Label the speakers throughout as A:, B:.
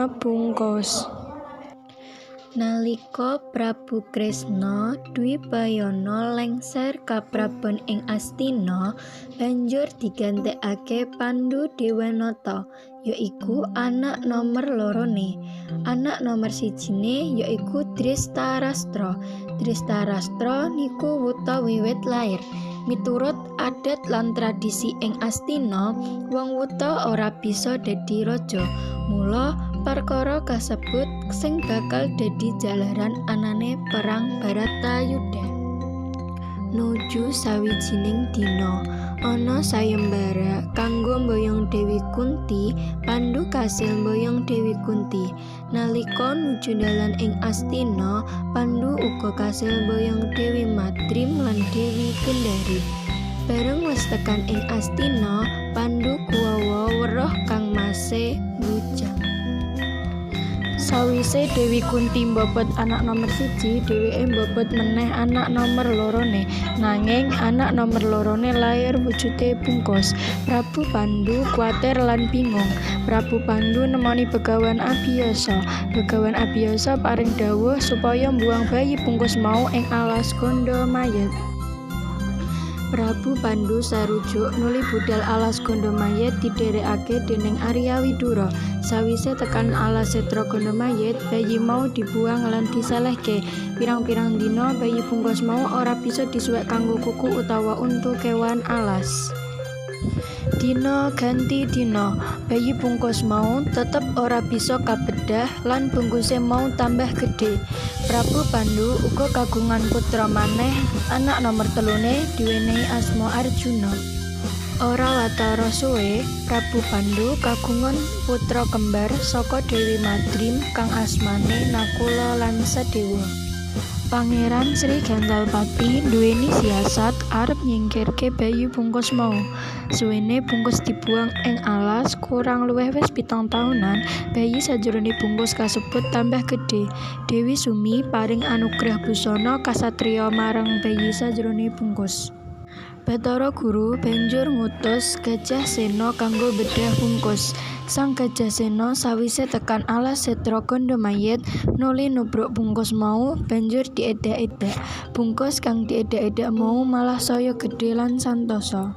A: asma Bungkus. Nalika Prabu Kresna Dwipayana lengser kaprabon ing Astina, banjur digantekake Pandhu Dewanata, yaiku anak nomer lorone. Anak nomer sijine yaiku Drestarastra. Drestarastra niku wuta wiwit lair. Miturut adat lan tradisi ing Astina, wong wuta ora bisa dadi raja. Mula perkara kasebut sing bakal dadi jalaran anane perang Baratayuda. Nuju sawijining dina, ana sayembara kanggo mboyong Dewi Kunti. Pandhu kasil mboyong Dewi Kunti. Nalika nuju dalan ing Astina, Pandhu uga kasil mboyong Dewi Madrim lan Dewi Gendari. Bareng wis tekan ing Astina, Pandhu kuwawa weruh kangmase bujang. Sawise Dewi Kunti mbobot anak nomer siji, dheweke mbobot meneh anak nomer lorone. Nanging anak nomer lorone lair wujude bungkus. Prabu Pandhu kuwatir lan bingung. Prabu Pandhu nemoni Begawan Abiyasa. Begawan Abiyasa paring dhawuh supaya mbuang bayi bungkus mau ing alas Gandamayit. Prabu Pandhu sarujuk nuli budal alas Gandamayit didherekake dening Arya Widura. Sawise tekan alas Setra Gandamayit, bayi mau dibuang lan diselehke. Pirang-pirang dina bayi bungkus mau ora bisa disuwek kanggo kuku utawa untu kewan alas. Dina ganti dina, bayi bungkus mau tetep ora bisa kabedhah lan bungkuse mau tambah gedhe. Prabu Pandhu uga kagungan putra maneh, anak nomer telune diwenehi asma Arjuna. Ora watara suwe, Prabu Pandhu kagungan putra kembar saka Dewi Madrim kang asmane Nakula lan Sadewa. Pangeran Sri Gentalpati nduweni siasat arep nyingkirke bayi bungkus mau. Suwene bungkus dibuang ing alas kurang luwih wis 7 taunan, bayi sajrone bungkus kasebut tambah gedhe. Dewi Sumi paring anugrah busana kasatriya marang bayi sajrone bungkus. Bathara Guru banjur ngutus Gajah Sena kanggo bedhah bungkus. Sang Gajah Sena sawise tekan alas Setra Gandamayit nuli nubruk bungkus mau, banjur diedak-edak. Bungkus kang diedak-edak mau malah saya gedhe lan santosa.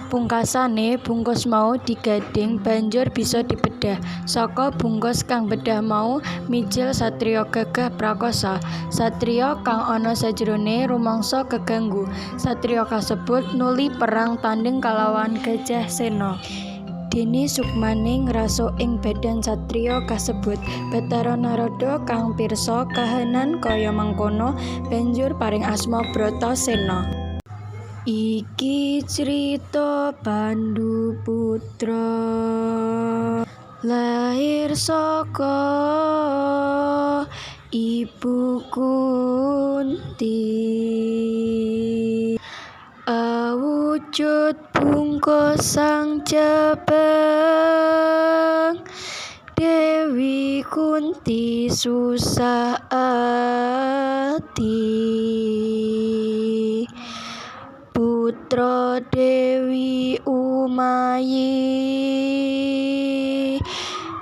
A: Pungkasane bungkus mau digadhing banjur bisa dibedhah. Saka bungkus kang bedhah mau mijil satriya gagah prakasa. Satriya kang ana sajrone rumangsa keganggu. Satriya kasebut nuli perang tandhing kalawan Gajah Sena. Dene sukmane ngrasuk ing badan satriya kasebut. Bathara Narada kang pirsa kahanan kaya mangkono banjur paring asma Bratasena. Iki crita Pandhu putra, lair saka ibu Kunti, awujud bungkus sang jabang. Dewi Kunti susah ati. Putra Dewi Umayi,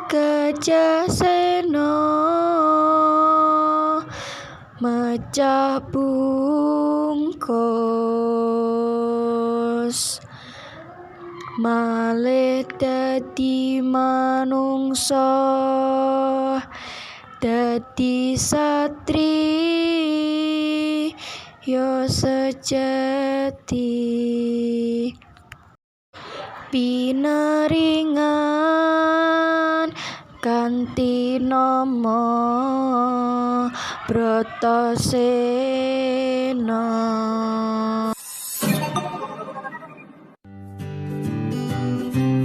A: Gajah Sena mecah bungkus, malih dadi manungsa, dadi satri ya sejati. Pinaringan kanthi nama Bratasena.